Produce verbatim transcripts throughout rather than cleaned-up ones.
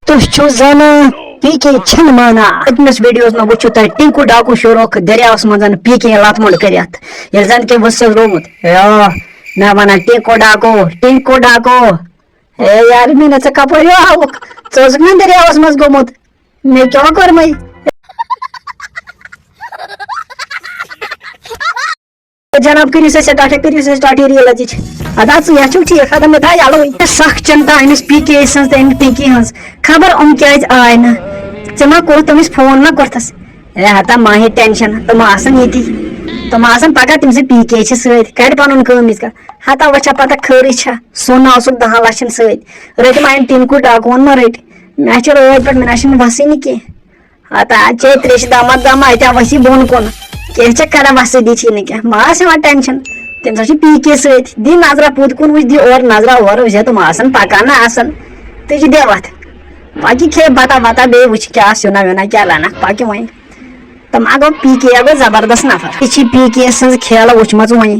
تُہۍ چھِو زانان، پی کے چھِنہٕ مانان۔ پٔتمِس ویڈیوَس منٛز وٕچھِو تۄہہِ ٹِنکو ڈاکو شوروکھ دٔریاوَس منٛز پی کے لَتہٕ موٚنٛڈ کٔرِتھ، ییٚلہِ زَن کہِ وٕژھ سٕز رومُت۔ یا، مےٚ وَنان، "ٹِنکو ڈاکو، ٹِنکو ڈاکو، اے یار، مےٚ نہ ژےٚ کَپٲرۍ ہیوٚو ہاوُکھ؟ ژٕ اوسُکھ نا دٔریاوَس منٛز گوٚمُت؟ مےٚ کیٛاہ کوٚرمَے؟" جناب، کٔرِو سا سٹارٹ، کٔرِو سا سٹارٹ یہِ ریٖل أزِچ۔ ادا ژٕ یہِ چھُو ٹھیٖک، ادا مےٚ تھایہِ یَلہٕ وۄنۍ۔ سخ چِنتا أمِس پی کے سٕنٛز تہٕ أمۍ پِنکی ہٕنٛز۔ خبر یِم کیٛازِ آے نہٕ؟ ژےٚ ما کوٚرُتھ تٔمِس فون، ما کوٚرتھَس؟ ہے ہتا ما ہے ٹٮ۪نشَن، تِم آسَن ییٚتی۔ تِم آسَن پَگاہ تٔمۍ سٕنٛدۍ پی کے چھِ سۭتۍ، کَڑِ پَنُن کٲم ییٖژ کال۔ ہتا وۄنۍ چھا پَتہ خٲرٕے چھا؟ سۄن اوسُکھ دَہَن لَچھَن سۭتۍ۔ رٔٹۍ ما أمۍ ٹِنکوٗ ڈاکوٗوَن ما رٔٹۍ؟ مےٚ چھِ رٲتۍ پٮ۪ٹھ، مےٚ نہ چھِنہٕ وَسٕے نہٕ کینٛہہ۔ ہتا چے تریشہِ دامہ دامہ اتہِ آو اسی بۄن کُن۔ کینٛہہ چھا کران وسٕے، دی چھی نہٕ کینٛہہ، ما آسہِ یِوان ٹینشن۔ تٔمِس ہا چھُ پی کے سۭتۍ، دی نظرا پوٚت کُن وٕچھ، دی اورٕ نظرا اورٕ وٕچھ، تِم آسان پکان نہ آسان۔ تُہۍ چھِ دِوتھ۔ پکہِ کھے بتہ وتہ، بیٚیہِ وٕچھ کیٛاہ سیُنا ویُنا کیٛاہ رنکھ، پکہِ وۄنۍ۔ تہٕ ما گوٚو پی کے گوٚو زبردست نفر۔ یہِ چھِ پی کے سٕنٛز کھیلہٕ وٕچھمٕژ وۄنۍ۔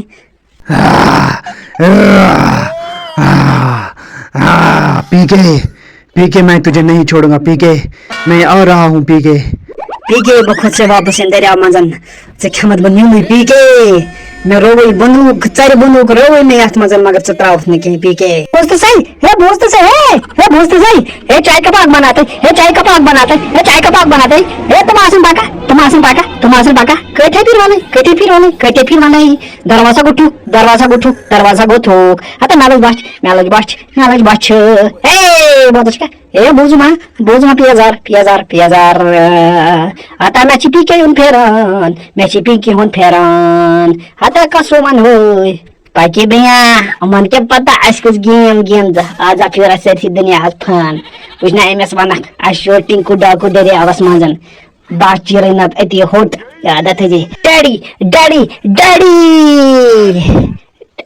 پی کے، پی کے، میں تجھے نہیں چھوڑوں گا، پی کے، میں آ رہا ہوں، پی کے۔ پی کے، بہٕ کھوٚت ژےٚ واپس یَن دٔریاو منٛز۔ ژےٚ کھٮ۪مَتھ بہٕ نیوٗلٕے، پی کے۔ مےٚ رووٕے بندوٗق، ژَرِ بندوٗق رووٕے مےٚ یَتھ منٛز، مگر ژٕ ترٛاوَتھ نہٕ کینٛہہ، پی کے۔ بوز تہٕ سَے، ہے بوز تہٕ سَے، ہے، ہے بوز تہٕ سَے، ہے چائے کپ آگ بناتے، ہے چائے کپ آگ بناتے، ہے چائے کپ آگ بناتے، ہے تِم آسَن پکان، تِم آسَن پکان، تِم آسَن پکان۔ کۭتیٛاہ پھِرِ وَنَے، کۭتیٛاہ پھِرِ وَنَے، کۭتیٛاہ پھِرِ وَنَے؟ دروازہ گوٚو ٹھیُک، دروازہ گوٚو ٹھیُک، دروازہ گوٚو تھوٚک۔ ہتا مےٚ لٔج بۄچھ، مےٚ لٔج بۄچھ، مےٚ لٔج بۄچھ۔ ہے، بوتل چھِ کیٛاہ؟ ہے، بوٗزُم ہا، بوٗزُم ہا، پیزار، پیزار، پیزار۔ ہتا مےٚ چھِ پی کے یُن پھیران، مےٚ چھِ پی کے ہُن پھیران۔ ہتا کَسو وَنہٕ وٲے؟ پَکہِ بیٚیہِ، یِمَن کیٛاہ پَتہ اَسہِ کُس گیم گِنٛد۔ آز آو پھیران سٲرسٕے دُنیاہَس فان۔ وٕچھ نہ أمِس وَنَکھ، اَسہِ چھُ ٹِنکوٗ ڈاکوٗ دٔریاوَس منٛز۔ بس چیرٕے نتہٕ أتی ہوٚٹ۔ یاد تھٲیزِ۔ Daddy, daddy, daddy.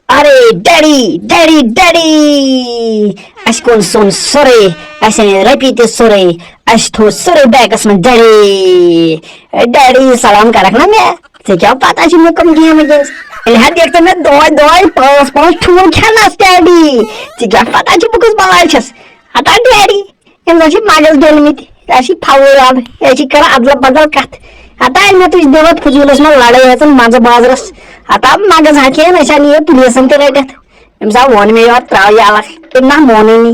ارے ڈیڈی، ڈیڈی، ڈیڈی۔ اَسہِ کوٚن سون سورُے، اَسہِ أنۍ رۄپیہِ تہِ سورُے، اَسہِ تھوٚو سورُے بیگس منٛز ڈیڈی۔ ڈیڈی، سلام کرکھ نا مےٚ؟ ژےٚ کیٛاہ پتہ چھِ مےٚ کٕم گیمہٕ گِنٛز؟ تیٚلہِ ہا دِکھ ژٕ مےٚ دۄہے دۄہے پانٛژھ پانٛژھ ٹھوٗل کھٮ۪نس ڈیڈی۔ ژےٚ کیٛاہ پتہ چھِ بہٕ کُس بلاے چھَس؟ ہتا ڈیڈی، أمۍ زَن چھِ مغز ڈٔلمٕتۍ، یہِ چھِ پھَوٲرۍ آب، یہِ چھِ کَران اَدلہٕ بدل کَتھ۔ ہتا ییٚلہِ مےٚ تُج دِوَتھ فضوٗلَس منٛز لَڑٲے ہٮ۪ژٕن منٛزٕ بازرَس، ہتا مغز ہاکہِ ہَن، أسۍ ہا نِیو پُلیٖسَن تہِ رٔٹِتھ۔ أمِس ہا ووٚن مےٚ یورٕ ترٛاو یہِ الگ، تٔمۍ نہ مونُے نہٕ۔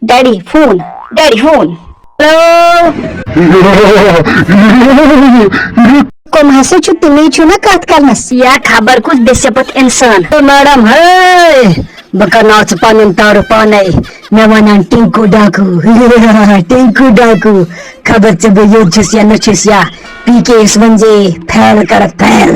Daddy phone, daddy phone. Hello. کم ہسا چھُ تِمے چھُ نہ کتھ کرنس۔ یا خبر کُس بے صفت انسان۔ او میڈم، ہے، بہٕ کرناو ژٕ پنُن تعارُف پانے۔ مےٚ ونان ٹِنکو ڈاکو۔ ٹِنکو ڈاکو۔ خبر ژےٚ بہٕ یوٚت چھُس یا نہ چھُس یا۔ پی کے یس ؤنۍ زے فیل کرکھ فیل۔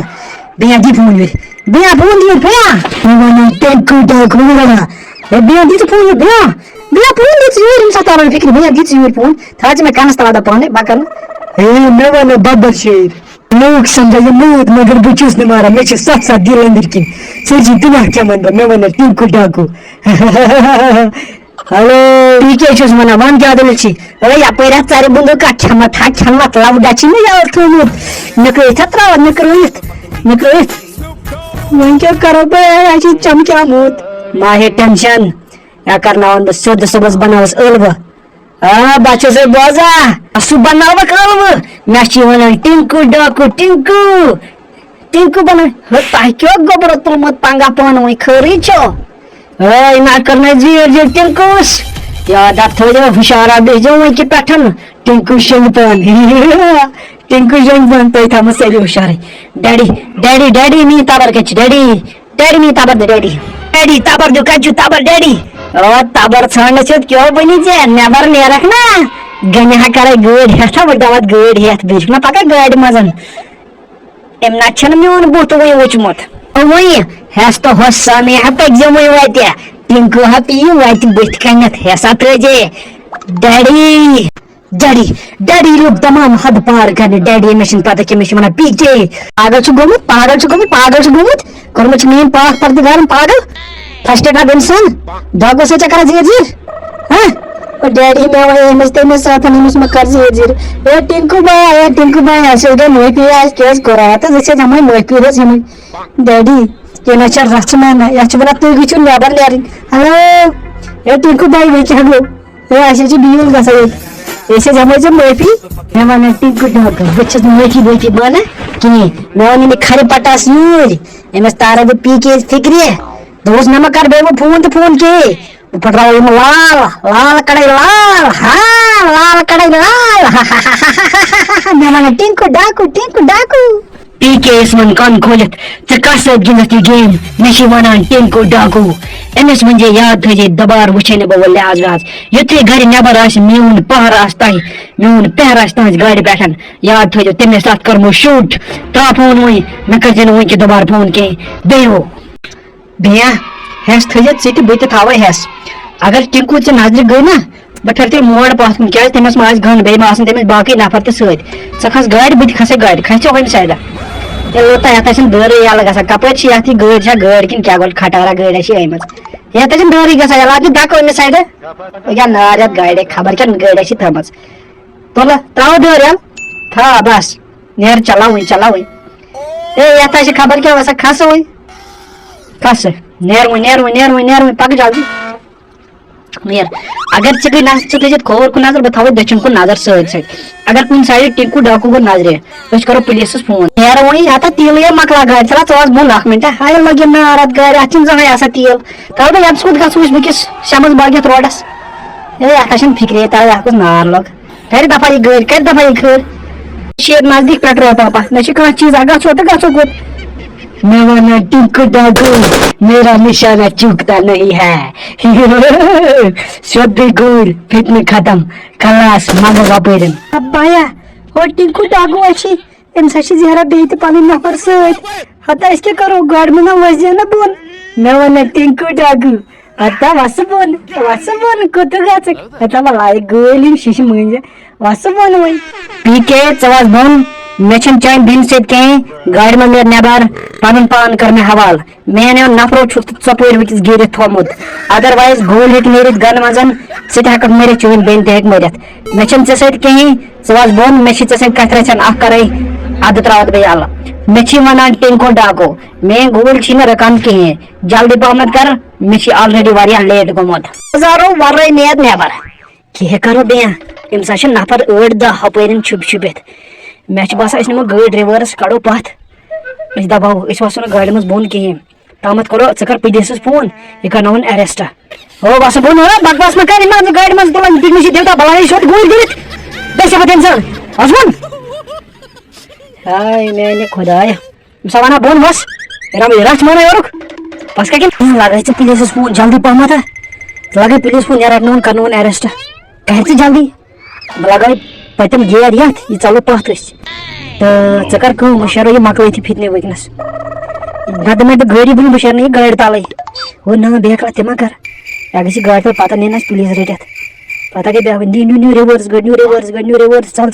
بیٚیہِ دی فون یورٕ۔ بیٚیہِ فون یورٕ، بیٚیہِ۔ مےٚ ونان ٹِنکو ڈاکو۔ ہے، بیٚیہِ دی ژٕ فون یورٕ، بیٚیہِ۔ بیٚیہِ فون دی ژٕ یورٕ، ییٚمہِ ساتہٕ تران فِکرِ، بیٚیہِ دی ژٕ یورٕ فون۔ تھاو ژٕ مےٚ کنس تل ادا پانے، بہٕ کرٕ نہٕ۔ ہے، مےٚ ونان ببر شیر۔ لوٗکھ سمجھن یہِ موٗد، مگر بہٕ چھُس نہٕ ماران، مےٚ چھِ ستھ ستھ دِل أنٛدٕرۍ کِنۍ۔ سٲرسٕے دُنیا کھٮ۪من بہٕ، مےٚ وَنن ٹِنکوٗ ڈاکوٗ۔ ہیلو۔ تی کیٛاہ چھُس وَنان، وَن کیٛاہ دٔلیٖل چھِ؟ ہے، یَپٲرۍ ہا ژَرِ بُنٛدُک اَکھ کھٮ۪مَتھ ہا کھٮ۪مَتھ، لَوڈا چھِ مےٚ یَوٕ تھوٚومُت۔ مےٚ کۭتۍ ہا ترٛاوَتھ، مےٚ کۭتۍ، مےٚ کۭتۍ۔ وۄنۍ کیٛاہ کَرو بہٕ، ہے، اَسہِ چھِ چَمکیٛومُت۔ ما ہے ٹٮ۪نشَن، یا کَرناوَن بہٕ سیوٚد صُبحَس بَناوَس ٲلوٕ۔ آ، بہٕ چھُس ہے بوزان، سُہ بناوکھ ٲلوٕ۔ مےٚ چھِ وَنان، "ٹِنکوٗ ڈاکوٗ، ٹِنکوٗ، ٹِنکوٗ بناو۔" ہے، تۄہہِ کیٛاہ گوٚبرو تُلمُت پنٛگا پانہٕ ؤنۍ، خٲرٕے چھو؟ ہے، نہ کٔر مےٚ زیٖر زیٖر ٹِنکوٗس۔ یاد اَتھ تھٲیزیو ہُشارا، بیٚہزیو وٕنکہِ پٮ۪ٹھ۔ ٹِنکوٗ شۄنٛگہِ پان۔ ٹِنکوٗ شۄنٛگہِ پان، تۄہہِ تھاومو سٲری ہُشارٕے۔ ڈیڈی، ڈیڈی، ڈیڈی، میٛٲنۍ تبر کَتہِ چھِ؟ ڈیڈی۔ ڈیڈی میٛٲنۍ تبر دِ، ڈیڈی۔ ڈیڈی تبر دِ، کتہِ چھُ تبر، ڈیڈی؟ او، تبر ژھانڈنس یوت کیٛاہ بنی ژےٚ؟ نٮ۪بر نیرکھ نا؟ گنہِ ہا کرے گٲڑۍ ہٮ۪تھ، ہا وٕڈاوتھ گٲڑۍ ہٮ۪تھ، بیٚیہِ چھُکھ نا پکان گاڑِ منٛز۔ أمۍ نہ چھُنہٕ میون بُتھ وُنہِ وُچھمُت۔ وۄنۍ ہٮ۪س تہٕ ہۄس سامے ہا پٔکۍ زِ وۄنۍ وتہِ۔ ٹِنکو ہا پیٚیہِ وتہِ بٕتھِ کنٮ۪تھ، ہٮ۪س ہا ترٲے زِ۔ ڈیڈی۔ ڈیڈی، ڈیڈی لوٚگ تمام حد پار کرنہِ۔ ڈیڈی، مےٚ چھُنہٕ پتہ کینٛہہ، مےٚ چھِ وَنان، "پی کے۔" پاگل چھُ گوٚمُت، پاگل چھُ گوٚمُت، پاگل چھُ گوٚمُت۔ کوٚرمُت چھُ میٛٲنۍ پاک پردِگارن پاگل۔ فرسٹریٹ اکھ انسان۔ دۄہ گوٚو سا ژےٚ کران زیٖر زیٖر؟ ہاں؟ او ڈیڈی، مےٚ وَنے أمِس تٔمِس ساتھن، أمِس مہ کر زیٖر زیٖر۔ اے ٹِنکو بھاے، اے ٹِنکو بھاے، اَسہِ اوس گٔے معٲفی، اَسہِ کیٛازِ کوٚر راتس؟ أسۍ ٲسۍ یِمے معٲفی حظ یِمے۔ ڈیڈی، یہِ نہ چھےٚ رژھ مانان، یَتھ چھِ وَنان تُہۍ گٔژھِو نٮ۪بر نیرٕنۍ۔ ہیلو، اے ٹِنکو بھاے، وۄنۍ کیٛاہ گوٚو؟ ہے، اَسہِ حظ چھِ بیٖل گژھان ییٚتہِ۔ أسۍ حظ ہٮ۪مو ژےٚ معٲفی۔ مےٚ وَنان ٹِنکہٕ ڈاکٹر، بہٕ چھُس نہٕ معٲفی وٲفی مانان کِہیٖنۍ۔ مےٚ ووٚن أمۍ کھرِ پَٹاس یوٗرۍ، أمِس تارَے بہٕ پی کے فِکرِ۔ دوٚپُس، "نہ مہ کَر بیٚیہِ وۄنۍ فون تہٕ فون کِہیٖنۍ۔ بہٕ پھٕٹراوٕ یِم لال، لال کَڑَے لال، ہا، لال کَڑَے لال۔" مےٚ وَنان ٹِنکہٕ ڈاکوٗ، ٹِنکہٕ ڈاکوٗ۔ پی کے یَس وَن کَن کھوٗلِتھ، "ژٕ کَس سۭتۍ گِنٛدَکھ یہِ گیم؟ مےٚ چھِ وَنان ٹِنکہٕ ڈاکوٗ۔" أمِس ؤنۍ زِ یاد تھٲیزِ، دُبارٕ وٕچھے نہٕ بہٕ وۄنۍ لحاظ وحاظ۔ یُتھُے گَرِ نٮ۪بَر آسہِ، میون پَہر آسہِ تۄہہِ، میون پَہر آسہِ تُہٕنٛزِ گاڑِ پٮ۪ٹھ۔ یاد تھٲیزیو، تٔمۍ ٲسۍ تَتھ کوٚرمُت شوٗٹ۔ ترٛاو فون وۄنۍ، مےٚ کٔرزِ نہٕ وۄنۍ کہِ دُبارٕ فون کینٛہہ۔ بیٚیہِ ہو، بیٚیہِ ہٮ۪س تھٲیزِ ژٕ تہِ، بہٕ تہِ تھاوَے ہٮ۪س۔ اگر ٹِنکوٗ ژےٚ نظرِ گٔے نا، بہٕ پھِرٕ تیٚلہِ موڑ پَتھ کُن، کیٛازِ تٔمِس ما آسہِ گَن، بیٚیہِ ما آسَن تٔمِس باقٕے نفر تہِ سۭتۍ۔ ژٕ کھَس گاڑِ، بہٕ تہِ کھَسَے گاڑِ، کھَسہِ ژےٚ ہُمہِ سایڈٕ۔ تیٚلہِ لوٚت تۄہہِ، یَتھ آسن دٲرٕے یَلہٕ گژھان۔ کَپٲرۍ چھِ یَتھ یہِ گٲڑۍ چھا گٲڑۍ کِنہٕ کیٛاہ گۄڈٕ کھٹارا گٲڑۍ چھِ أنۍ مٕژ؟ یَتھ ٲسِن دٲرٕے گژھان یَلہٕ، اَتھ چھِ دَکہٕ أمِس سایڈٕ۔ یہِ نار یَتھ گاڑِ، خبر کیٛاہ گٲڑۍ چھِ تھٲومٕژ۔ تُلہٕ، ترٛاوٕ دٲر یَلہٕ۔ تھاو، بَس۔ نیر، چلاوٕنۍ، چلاوٕنۍ۔ اے، یَتھ ہا چھِ خبر کیٛاہ وَسان، کھسوٕے۔ کھسہٕ۔ نیروٕنۍ، نیروٕنۍ، نیروٕنۍ، نیروٕنۍ، پَکہٕ جلدی۔ نیر۔ اگر ژٕ گٔے نظر، ژٕ تھٲیزِ کھووُر کُن نظر، بہٕ تھاوَے دٔچھُن کُن نظر سۭتۍ سۭتۍ۔ اگر کُنہِ سایڈٕ ٹِنکوٗ ڈاکوٗ گوٚو نظرِ، أسۍ کَرو پُلیٖسَس فون۔ نیروٕنۍ، ہتا تیٖلٕے مۄکلاو گاڑِ، ژٕ لاو ژٕ آز بۄن اَکھ مِنٹا۔ ہاے لَگہِ نار اَتھ گاڑِ، اَتھ چھِنہٕ زٕہٕنۍ آسان تیٖل۔ تَلہٕ بہٕ یَتَس کوٚت گژھو أسۍ بیٚکِس شَمَس باغ یَتھ روڈَس؟ ہے، اَتھ ہا چھَنہٕ فِکرے تَران، اَتھ کُس نار لوٚگ۔ کَرِ دفع یہِ گٲڑۍ، کَرِ دفع یہِ گٲڑۍ۔ شیر نزدیٖک petrol pump، نہ چھِ کانٛہہ چیٖز، اَتھ گژھو تہٕ گژھو کوٚت؟ مےٚ وَنان ٹِنکہٕ ڈاکوٗ، میرا نشانہ چوکتا نہیں ہے۔ سیوٚدُے گٲڑۍ، فتنہٕ ختم، خلاص، مگر وَپٲرٮ۪ن۔ ابایا، ہو ٹِنکہٕ ڈاکوٗ، اَسہِ چھِ، أمِس ہا چھِ زیرہ بیٚیہِ تہِ پَنٕنۍ نفر سۭتۍ۔ ہتا أسۍ کیٛاہ کَرو، گاڑِ منٛز نا وَسہِ نہ بۄن۔ مےٚ وَنان ٹِنکہٕ ڈاکوٗ، ہتا وَسہٕ بۄن، وَسہٕ بۄن، کوٚت گژھکھ؟ ہتا وَلایہِ گٲلۍ یِم شیٖشہٕ مٔنٛزۍ۔ وَسہٕ بۄن وۄنۍ۔ پی کے، ژٕ وَس بۄن، مےٚ چھَنہٕ چانہِ بیٚنہِ سۭتۍ کِہیٖنۍ، گاڑِ منٛز نیرٕ نٮ۪بر، پَنُن پان کَر مےٚ حوالہٕ۔ میٛانیو نفرو چھُکھ ژۄپٲرۍ وٕنۍکٮ۪س گیٖرِتھ تھوٚومُت، otherwise گوٗلۍ ہیٚکہِ نیٖرِتھ گَنہٕ منٛزَن، ژٕ تہِ ہٮ۪کَکھ مٔرِتھ، چٲنۍ بیٚنہِ تہِ ہٮ۪کہِ مٔرِتھ۔ مےٚ چھَنہٕ ژےٚ سۭتۍ کِہیٖنۍ، ژٕ وَس بۄن، مےٚ چھِ ژےٚ سۭتۍ کَتھِ رَژھِ ہَن اَکھ کَرٕنۍ، اَدٕ ترٛاوَتھ بہٕ یَلہٕ۔ مےٚ چھی وَنان ٹِنکو ڈاکو، میٛٲنۍ گوٗلۍ چھی نہٕ رُکان کِہیٖنۍ، جلدی پَہمَتھ کَر، مےٚ چھی already واریاہ late گوٚمُت۔ ہزارو وَرٲے نیرٕ نٮ۪بَر۔ کیٛاہ کَرو بیٚیہِ؟ أمِس ہا چھِ نفر ٲٹھ دَہ ہُپٲرٮ۪ن چھُپۍ چھُپِتھ۔ مےٚ چھُ باسان، أسۍ نِمو گٲڑۍ reverse، کَڑو پَتھ۔ أسۍ دَباوو، أسۍ وَسو نہٕ گاڑِ منٛز بۄن کِہیٖنۍ۔ تامَتھ کَرو، ژٕ کَر پُلیٖسَس فون، یہِ کَرناوُن arrest۔ او، وَسہٕ بۄن، ہا، بکواس مہ کَر، یِم مان ژٕ گاڑِ منٛز تُلان، پِکنِک چھِ دِوان، بَلاے چھِ گوٗلۍ دِتھ۔ بیٚیہِ چھِ پَتہٕ اِنسان۔ وَس بۄن۔ ہاے میٛانہِ خۄدایہ۔ أمِس ہا وَنان بۄن وَس۔ رَم-، رَچھ مانان یورُک۔ بَس کیٛاہ کِنہٕ لَگٲے ژٕ پُلیٖسَس فون جلدی پَہمَتھ ہا۔ لَگٲے پُلیٖس فون، یہِ رَٹناوُن، کَرناوُن arrest۔ کَر ژٕ جلدی۔ بہٕ لَگاوٕ پٔتِم gear یَتھ، یہِ ژَلو پَتھ أسۍ۔ تہٕ ژٕ کَر کٲم، أسۍ شیرو یہِ مۄکلٲیتھٕے فِتنہٕ وٕنۍکٮ۪نَس۔ نَتہٕ دِمَے بہٕ گٲڑی برٛونٛہہ، بہٕ شیرنہٕ یہِ گٲڑۍ تَلَے۔ ہو نہ، بیٚیہِ کَتھ تہِ مہ کَر۔ یہِ گژھِ گاڑِ تَل پَتہ نِنۍ اَسہِ پُلیٖس رٔٹِتھ۔ پَتہ گٔے بیٛاکھ، نِو، نِو، نِو، reverse گٲڑۍ، نِو، reverse گٲڑۍ، نِو، reverse، ژَل،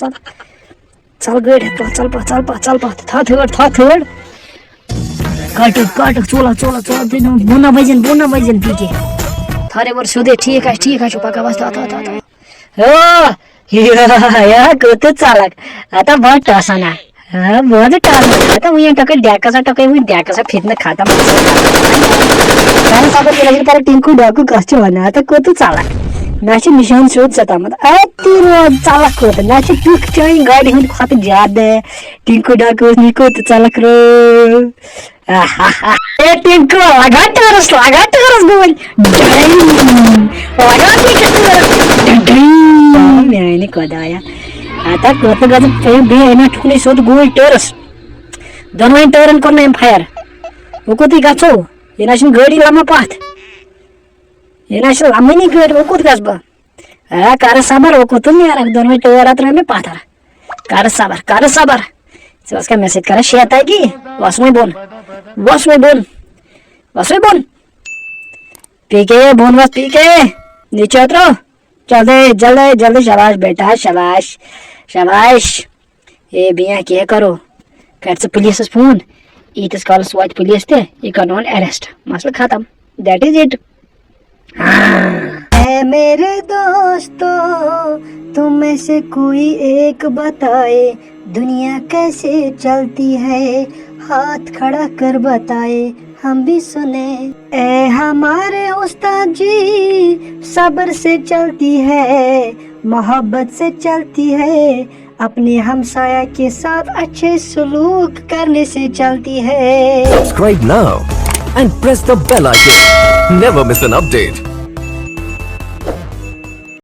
ژَل۔ ژَل گٲڑۍ ہٮ۪تھ پَتھ، ژَل پَتھ، ژَل پَتھ، ژَل پَتھ۔ تھاو تھٲڑ، تھاو تھٲڑ۔ کَٹُک، کَٹُک، ژولا، ژولا، ژولا، تُہۍ نہٕ بۄن نہ وَزٮ۪ن، بۄن نہ وَزٮ۪ن پی کے۔ تھاو reverse سیوٚدُے، ٹھیٖک آسہِ، ٹھیٖک آسہِ چھُ، پَکان بَس، تھاو، تھاو، تھاو، تھاو۔ ہو، یا، یا، کوٚت ژَلَکھ؟ ہتا بہٕ ٹَسَن ہا۔ ہا، بہٕ حظ ٹَسَن۔ ہتا وۄنۍ ٹۄکٕے ڈٮ۪کَس ہا، ٹۄکٕے وۄنۍ ڈٮ۪کَس ہا، فِتنہٕ ختم۔ اَہَن سا، بہٕ ییٚلہِ کَرٕ ٹِنکوٗ ڈاکوٗ کَتھ چھِ وَنان، ہتا کوٚت ژَلَکھ؟ مےٚ چھِ نِشان سیوٚد ستامَتھ۔ اَتی روز ژَلَکھ کوٚت؟ مےٚ چھِ ٹیُک چٲنۍ گاڑِ ہُنٛد کھۄتہٕ زیادٕ۔ ٹِنکوٗ ڈاکوٗ اوس نِکوٗ تہٕ ژَلَکھ رٲو۔ اے ٹِنکوٗ، لگا ٹٲرَس، لگا ٹٲرَس گوٗلۍ۔ ڈَڈِنگ۔ لگا ٹِنکوٗ ٹٲرَس۔ ڈَڈِنگ۔ میٛانہِ خۄدایا۔ ہتا کوٚت گژھِ؟ تٔمۍ بیٚیہِ أمۍ ٹھُکنٕے سیوٚد گوٗلۍ ٹٲرَس۔ دۄنوَے ٹٲرَن کوٚر مےٚ أمۍ fire۔ وۄنۍ کوٚتٕے گژھو؟ یہِ نہ چھِنہٕ گٲڑی لَمان پَتھ۔ یہِ نہ چھِ لَمٲنی گٲڑۍ، وۄنۍ کوٚت گژھٕ بہٕ؟ اے، کَرٕ صبر، وۄنۍ کوٚت نیرَکھ؟ دۄنوَے ٹٲر ہا ترٛٲے مےٚ پَتھر۔ کَرٕ صبر، کَرٕ صبر۔ ژٕ ٲسکھا مےٚ سۭتۍ کَران شیطٲنی؟ وَس وۄنۍ بۄن۔ وَس وۄنۍ بۄن۔ وَس وۄنۍ بۄن۔ پی کے، بۄن وَس، پی کے۔ نیچے اُترو۔ جلدی، جلدی، جلدی۔ شاباش بیٹا، شاباش۔ شاباش۔ اے بیاں، کیٛاہ کَرو؟ کَر ژٕ پُلیٖسَس فون۔ ییٖتِس کالَس واتہِ پُلیٖس تہِ، یہِ کَرناوُن arrest۔ مسلہٕ ختم۔ That is it۔ اے میرے دوستو، تم میں سے کوئی ایک بتائے، دنیا کیسے چلتی ہے، ہاتھ کھڑا کر بتائے، हम भी सुने। ए हमारे उस्ताद जी, सब्र से चलती है, मोहब्बत से चलती है, अपने हमसाया के साथ अच्छे सलूक करने से चलती है। Subscribe now and press the bell icon. Never miss an update.